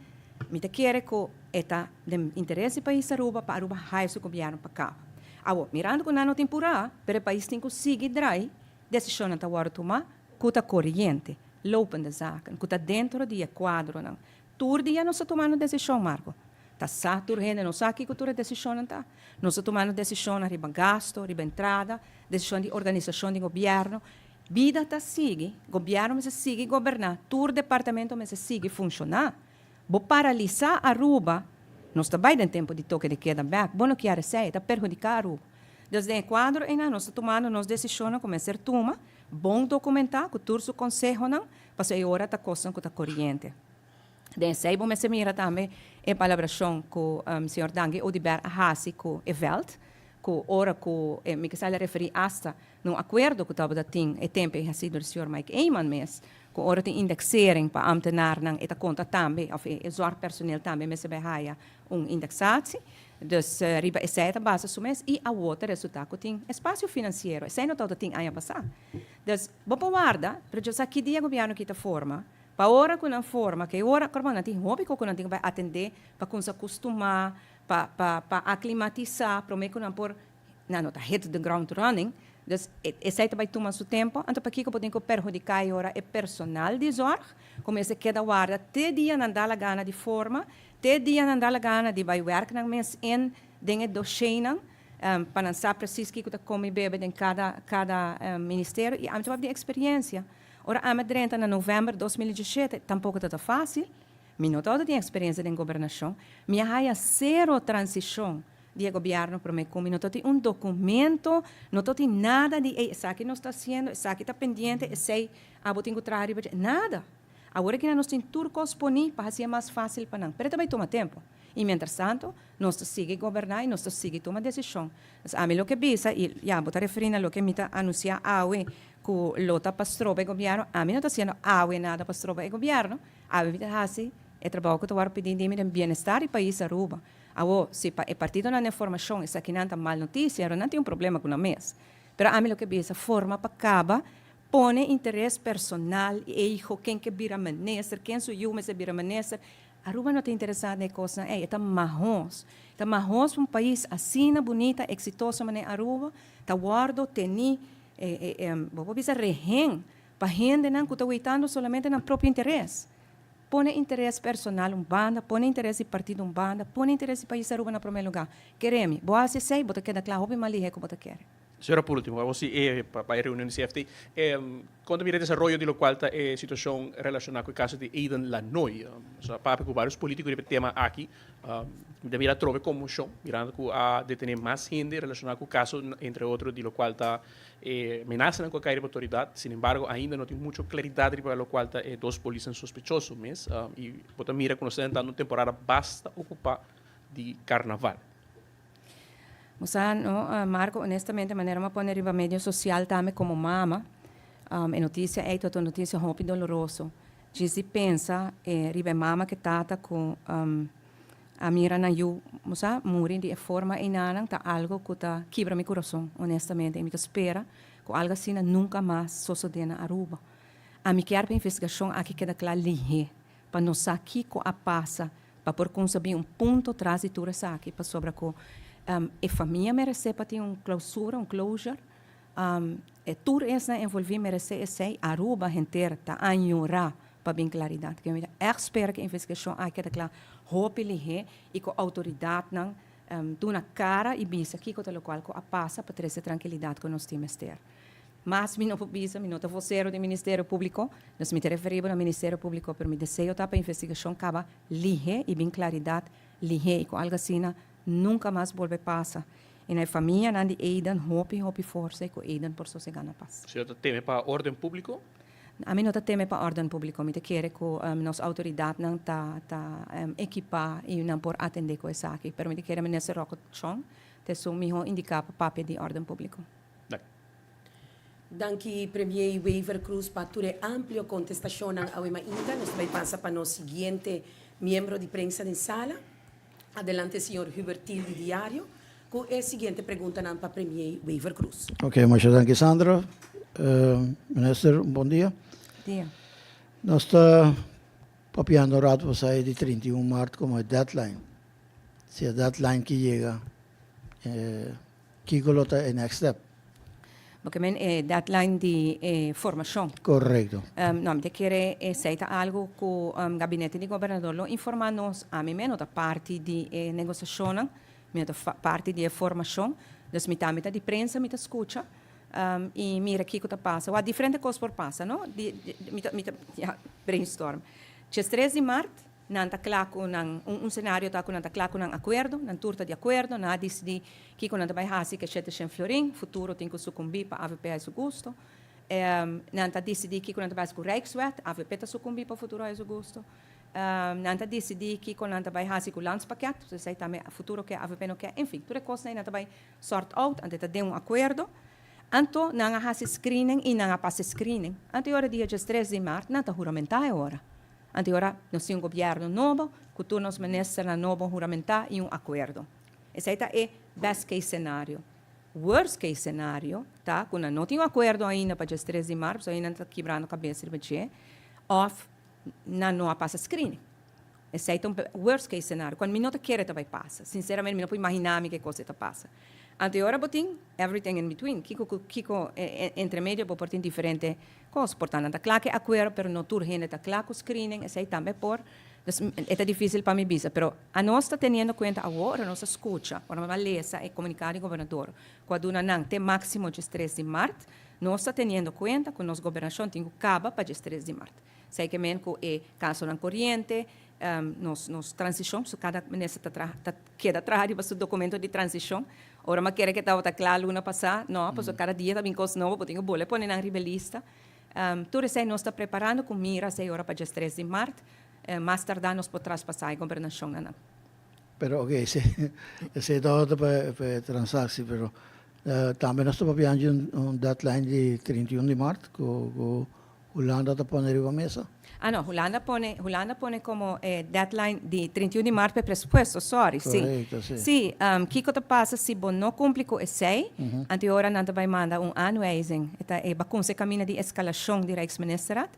Mi ta kere ku e ta den interes di pais Aruba pa Aruba haya su gobièrnu pa kaba. Awor, mirando ku nan no tin purá, pero e pais tin ku sigui drai, desishonnan ta wòrdu tumá ku ta koriente, lopende zaken, ku ta dentro di e kuadronan. Tur dia nos ta tumando desishon, Marco. Ta sa tur hende no sa kiko tur e desishonnan ta. Nos ta tumando desishonnan riba gasto, riba entrada, desishon di organisashon di gobièrnu. Bida ta sigui, gobièrnu mester sigui goberná, tur departamento mester sigui funshoná. Bo paralisá Aruba, nos ta bai den tempu di toke de keda bèk, bo no kier esei, e ta perhudiká Aruba. Dus den e kuadro einan nos ta tumando nos desishonnan ku mester tuma, bon dokumentá ku tur su konsehonan, pasobra e ora ta kosnan ku ta koriente. Den esei bo mester mira tambe e palabrashon ku señor Dangui Oduber a hasi ku e vèlt, ku ora ku mi kisas a referí asta na un akuerdo ku tabata tin e tempu ei hasi dor señor Mike Eman mes, ku ora tin indexering pa ambtenarnan e ta konta tambe òf e zorgpersoneel tambe mester bai haya un indexatie. Dus riba esei ta basa su mes i awor ta resultá ku tin espasio finansiero. Esei no tabata tin aña pasá. Dus bo por warda, pero djo sa ki dia gobièrnu kita forma. Pa ora ku nan forma, ke ora, kòrda nan tin hopi kos ku nan tin ku bai atendé pa kumsa kustumá, pa pa pa aklimatisá promé ku nan por, nan no ta hit the ground running, dus esei ta bai tuma su tempu, anto pakiko bo tin ku perhudiká e ora e personal di zòrg ku mester keda warda te dia nan da la gana di forma, te dia nan da la gana di bai wèrk nan mes in den e dosheinan pa nan sa presis kiko ta kome i bebe den kada kada ministerio i ami ta papia di eksperiencia. Ora ami a drenta na november 2017, tampoco ta ta facil. Mi no tabata tin experiencia den gobernacion. Mi a haya cero transicion di e gobierno prome cu mi no tabatin un documento, no tabatin nada di ey esaki nos ta haciendo, esaki ta pendiente, esey abo tin cu traha riba dje, nada. Awor aki nos tin tur cos poni pa haci'e mas facil pa nan, pero e ta bay toma tempo. Y mientras tanto, nos ta sigui goberna y nos ta sigui tuma decision. Pues ami loke bisa, y ya bo ta referi na loke mi ta anuncia awe cu lo ta pa stroba e gobierno, ami no ta haciendo awe nada pa stroba e gobierno, awe mi ta haci e trabao cu ta worde pidi di mi den bienestar di pais Aruba. Awo, si pa e partidonan den formacion esakinan ta mal noticia, nan tin un problema cu nan mes. Pero ami loke bisa, forma pa caba pone interes personal, ego, ken ke bira minister, ken su yu mester bira minister, Aruba no ta interesa den e kosnan ei, e ta mahos. Ta mahos pa un pais asina bunita, eksitoso manera Aruba, ta wòrdu tení, bo por bisa rehen, pa hendenan ku ta weitando solamente nan propio interes. Pone interes personal un banda, pone interes di partido un banda, pone interes di pais Aruba na promé lugá. Kere mi, bo hasi esei, bo ta keda kla hopi mas lihé ku bo ta kere. Señora, por ultimo, abo si e pa e reunion di CFT, kon ta mira e desaroyo di lokual ta e situashon relashoná ku e kaso di Eden Lanoy? Nos a papia ku vários polítiko riba e tema aki. Mi ta mira atrobe konmoshon mirando ku a detené mas hende relashoná ku kaso, entre otro di lokual ta e menasanan ku a kai riba outoridat. Sin embargo, ainda no tin mucho klaridat riba lokual ta e dos polisnan sospechoso mes. I bo ta mira ku nos ta entrando un temporada basta okupá di karnaval. Bo sa no, Marco, honestamente manera mi a pone riba medio social tambe como mama, e noticia ey ta un noticia hopi doloroso. Djis di pensa riba e mama cu e tata cu a mira nan yu, bo sa, muri di e forma eynanan ta algo cu ta kibra mi curason, honestamente. Y mi ta spera cu algo asina nunca mas sosode na Aruba. Ami kier pa e investigacion aki keda cla lihe, pa nos sa kico a pasa Pa por kumsa bin un punto tras di tur esaki pasobra ku e famia meresé pa tin un klausura, un closure, e tur esnan envolví meresé esei, Aruba henter ta añorá pa bin klaridat. Ke mi ta ègt spera ku e investigashon aki keda kla hopi lihé i ku outoridatnan duna kara i bisa kiko ta lokual ku a pasa pa trese trankilidat ku nos tin mester. Mas mi no por bisa, mi no ta vocero di Ministerio Publico, dus mi ta referi bo na Ministerio Publico, pero mi deseo ta pa investigacion caba lihe y bin claridad lihe y cu algo asina nunca mas bolbe pasa. Y na e famianan di Aiden hopi hopi forsa y cu Aiden por sosega na paz. Señor ta teme pa orden publico? Ami no ta teme pa orden publico, mi ta kere cu nos autoridadnan ta ta equipa y nan por atende cu esaki, pero mi ta kere Minister Rocco Tjon ta esun miho indica pa papia di orden publico. Danki Premier Wever Croes pa tur e amplio contestacionnan awe mainta. Nos ta bay pasa pa nos siguiente miembro di prensa den sala. Adelante señor Hubert Thiel di Diario. Cu e siguiente preguntanan pa Premier Wever Croes. Ok, masha danki Sandra. Minister, un bon dia. Dia. Nos ta papiando un rato pasá di 31 maart como e deadline. Si e deadline ki yega, kiko lo ta e next step? Bo ke men e deadline di e formacion? Correcto. No, mi ta kere esey ta algo cu gabinete di gobernador lo informa nos. Ami me no ta parti di e negociacionnan. Mi no ta parti di e formacion, dus mi tambe ta di prensa, mi ta scucha y mira kico ta pasa. Wak, diferente cos por pasa, no? Di, mi ta, mi ta, ya, brainstorm. Djes tres di mart, nan ta cla cu nan, un, un scenario ta cu nan ta cla cu nan acuerdo, nan tur ta di acuerdo, nan a dicidi kico nan ta bay haci cu e shete shen florin, futuro tin cu sucumbi pa avp hay su gusto. Nan ta dicidi kico nan ta bay haci cu Rijkswet, avp ta sucumbi pa futuro hay su gusto. Nan ta disidí kiko nan ta bai hasi ku landspakket, so esei tambe futuro ke, avp no ke, enfin, tur e kosnan ei nan ta bai sort out, anto e ta den un akuerdo. Anto nan a hasi screening i nan a pasa e screening. Anto e ora dia diestres di mart nan ta huramentá e ora. Anto e ora nos tin un gobièrnu nobo ku tur nos ministernan nobo huramentá i un akuerdo. Esei ta e best case scenario. Worst case scenario ta ku nan no tin un akuerdo ainda pa diestres di mart, pasobra ainda nan ta kibrando kabes riba dje, òf Nan no a pasa screening. Esei ta un worst case scenario, cual mi no ta kere ta bay pasa. Sinceramente mi no por imagina mi ke cos e ta pasa. Anto e ora bo tin everything in between. Kico cu kico entre medio bo por tin diferente cos. Por ta nan ta cla cu e acuerdo, pero no tur hende ta cla cu screening. Esei tambe por. Dus e ta dificil pa mi bisa. Pero anos ta teniendo cuenta awor, ora nos a scucha, ora nos a lesa e comunicado di gobernador cu a duna nan te maximo diestres di mart, nos ta teniendo cuenta cu nos gobernacion tin cu caba pa diestres di mart. Esei ke men ku e kasonan koriente, nos nos transishon, so kada minister ta traha ta keda traha riba su dokumento di transishon. Ora mi a kere ke tabata kla luna pasá, no, pasobra kada dia ta bin kos nobo, bo tin ku bole pone nan riba e lista. Tur esei nos ta preparando ku mira esei ora pa diestres di mart, mas tardá nos por traspasá e gobernashon na nan. Pero oke, esei esei tabata pa pa e transaksie, pero tambe nos ta papiando di un deadline di 31 di mart ku ku Hulanda ta pone riba mesa? Ah no, Hulanda pone, Hulanda pone como e deadline di 31 di maart pa e presupuesto, sorry, si. Correcto, si. Si, kico ta pasa si bo no cumpli cu esey, anto e ora nan ta bay manda un aanwijzing, e ta e bacunsa e camina di escalacion di Rijksministerraad,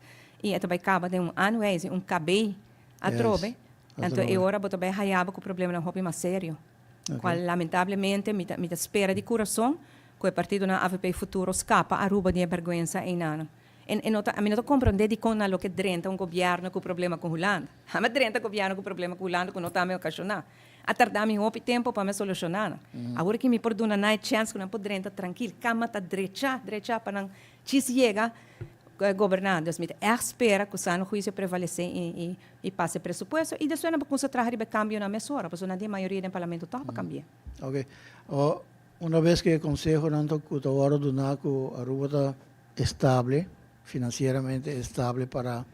y e ta bay caba den un aanwijzing, un KB atrobe, anto e ora bo ta bay haya bo cu problemanan hopi mas serio. Cual lamentablemente mi ta mi ta spera di curason cu e partidonan avp Futuro scapa Aruba di e berguensa eynan. En e no ta mi no ta comprende dicon nan lo ke drenta un gobierno cu problema cu Hulanda. A mi drenta gobierno cu problema cu Hulanda cu no ta mi ocasiona. A tarda mi hopi tempo pa mi a soluciona nan. Awor aki mi por duna nan e chens cu nan por drenta trankil. Cama ta drecha drecha pa nan chis yega goberna. Dus mi ta echt spera cu sano huicio prevalece y y pasa e presupuesto y despues nan por cuminsa traha riba e cambionan mesora pasobra nan tin e mayoria den parlamento toch pa cambia. Ok. Una bes cu e consehonan ta cu ta wordo duna cu Aruba ta estable, financieramente estable para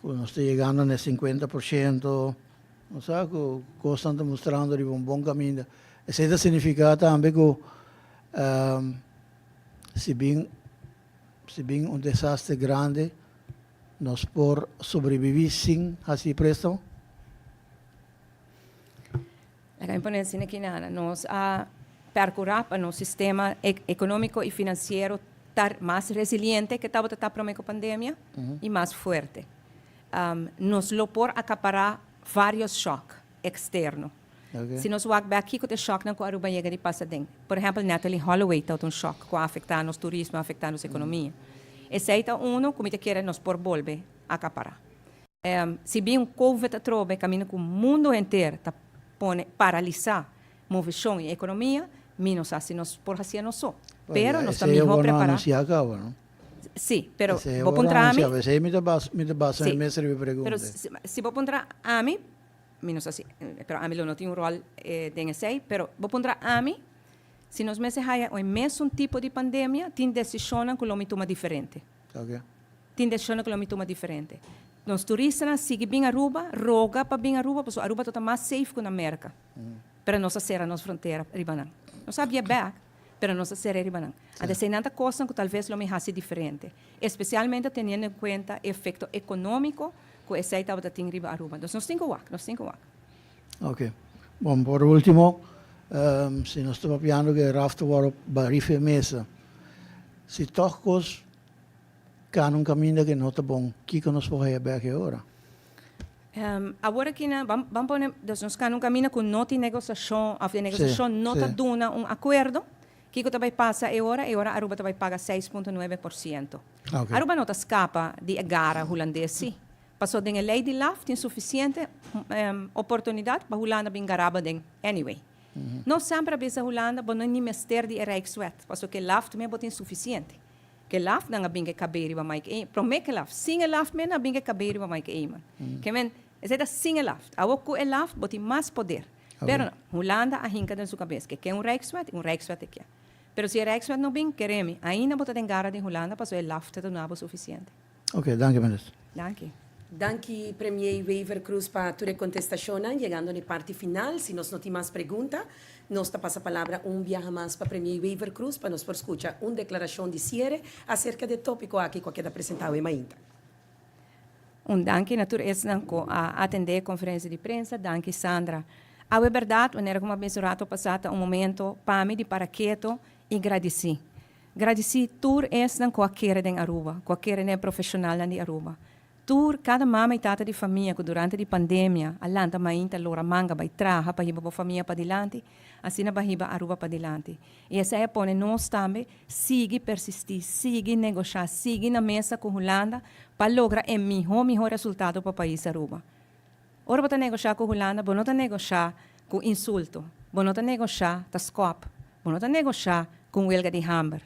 cu nos ta yegando na e 50%, nos sa cu cosnan ta mustrando riba un bon caminda. Esey ta significa tambe cu si bin si bin un desastre grandi nos por sobrevivi sin haci prestamo? Laga mi pone asina aki Nana, nos a percura pa nos sistema economico y financiero ta mas resiliente ke tabata ta prome cu pandemia y mas fuerte. Nos lo por acapara varios shock externo. Si nos wak bek kico ta e shocknan cu Aruba yega di pasa den. Por ehempel Natalee Holloway tabata un shock cu a afecta nos turismo, a afecta nos economia. Esey ta uno cu mi ta kere nos por bolbe acapara. Si bin un covid atrobe caminda cu mundo henter ta pone paralisa movecion y economia, mi no sa si nos por hacia nos so. Pero nos ta miho prepara. Si, pero bo puntra ami. Si, pero si bo puntra ami, mi no sa si, pero ami lo no tin un rol den esey, pero bo puntra ami, si nos mester haya e mesun tipo di pandemia, tin decisionnan cu lo mi tuma diferente. Tin decisionnan cu lo mi tuma diferente. Nos turistanan sigui bin Aruba, roga pa bin Aruba, pasobra Aruba ta ta mas safe cu na Merca. Pero nos a cera nos frontera riba nan. Nos a bia bek, pero nos a cera riba nan. Anto esey nan ta cosnan cu tal vez lo mi haci diferente. Especialmente teniendo en cuenta e efecto economico cu esey tabata tin riba Aruba. Entonces nos tin cu wak, nos tin cu wak. Ok. Bon, por último, si nos ta papiando ku e RAft ta wòrdu barí for mesa, si tòg kos kana un kaminda ku no ta bon, kiko nos por haya bèk e ora? Awor aki na, ban pone, dus nos kana un kaminda ku no tin negosiashon, òf e negosiashon no ta duna un akuerdo, kiko ta bai pasa e ora? E ora Aruba ta bai paga 6,9%. Aruba no ta skapa di e gara hulandes si. Paso den e lei di LAF tin sufisiente oportunidat pa Hulanda bin garaba den anyway. Nos semper a bisa Hulanda bo no ni mester di e Rijkswet, paso ke LAF tambe bo tin sufisiente. Ke LAF nan a bin ke kabei riba Mike Eman, prome ke LAF, sin e LAF men a bin ke kabei riba Mike Eman. Ke men, esei ta sin e LAF. Awor ku e LAF bo tin mas poder. Pero Hulanda a hinka den su kabes ke ke un Rijkswet, un Rijkswet e ke. Pero si e Rijkswet no bin, kere mi, ainda bo ta den gara di Hulanda paso e LAF ta duna bo sufisiente. Ok, danki minister. Danki. Danki Premier Wever Croes pa tur e contestacionnan. Yegando na e parti final, si nos no tin mas pregunta, nos ta pasa palabra un biaha mas pa Premier Wever Croes pa nos por scucha un declaracion di ciere acerca di e topico aki cu a keda presenta awe mainta. Un danki na tur esnan cu a atende e conferencia di prensa. Danki Sandra. Awe berdad, manera cu mi a bisa un rato pasa, ta un momento pa mi di para keto y gradici. Gradisí tur esnan ku a kere den Aruba, ku a kere den e profeshonalnan di Aruba. Tur, kada mama i tata di famia ku durante di pandemia a lanta mainta lora manga bai traha pa hiba bo famia padilanti, asina ba hiba Aruba padilanti. I esei a pone nos tambe sigui persistí, sigui negoshá, sigui na mesa ku Hulanda pa logra e mihó mihó resultado pa pais Aruba. Ora bo ta negoshá ku Hulanda, bo no ta negoshá ku insulto, bo no ta negoshá ta skòp, bo no ta negoshá ku un welga di hamber.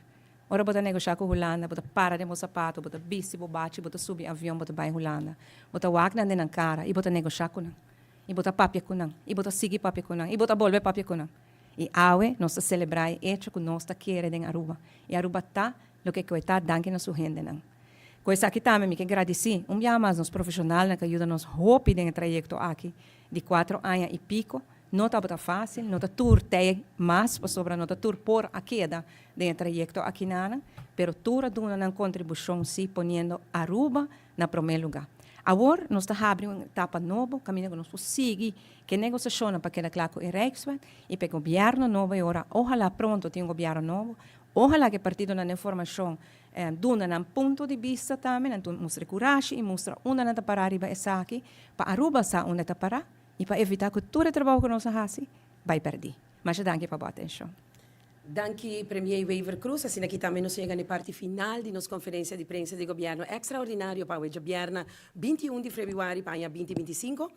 Ora bo ta negoshá ku Hulanda, bo ta para den bo sapato, bo ta bisti bo bachi, bo ta subi avion, bo ta bai Hulanda. Bo ta wak nan den nan kara i bo ta negoshá ku nan. I bo ta papia ku nan, i bo ta sigui papia ku nan, i bo ta bolbe papia ku nan. I awe nos ta selebrá e echo ku nos ta kere den Aruba. I Aruba ta loke ku e ta danki na su hendenan. Ku esaki tambe mi ke gradisí un biaha mas nos profeshonalnan ku a yuda nos hopi den e trayekto aki di kuatro aña i piko. No tabata fásil, no ta tur tei mas pasobra no ta tur por a keda den e trayekto akinanan, pero tur a duna nan kontribushon sí poniendo Aruba na promé lugá. Awor nos ta habri un etapa nobo kaminda ku nos por sigui ku e negosiashonnan pa keda kla ku e Rijkswet i pa e gobièrnu nobo e ora ohalá pronto tin un gobièrnu nobo, ohalá ku e partidonan den formashon Duna nan punto di bista tambe, nan mustra e kurashi i mustra unda nan ta pará riba esaki, pa Aruba sa unda e ta pará i pa evitá ku tur e trabou ku nos a hasi bai pèrdí. Masha danki pa bo atenshon. Danki Premier Wever Croes. Asina aki tambe nos yega na e parti final di nos konferensia di prensa di Gobièrnu Ekstraordinario pa awe djabièrna 21 di febrüari pa aña 2025.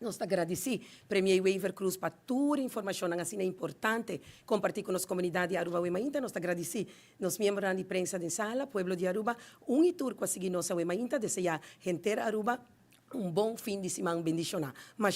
Nos ta gradisí Premier Wever Croes pa tur informashonnan asina importante kompartí ku nos komunidat di Aruba awe mainta. Nos ta gradisí nos miembronan di prensa den sala, pueblo di Aruba, un i tur ku a sigui nos awe mainta. Deseá henter Aruba un bon fin di siman bendishoná. Masha.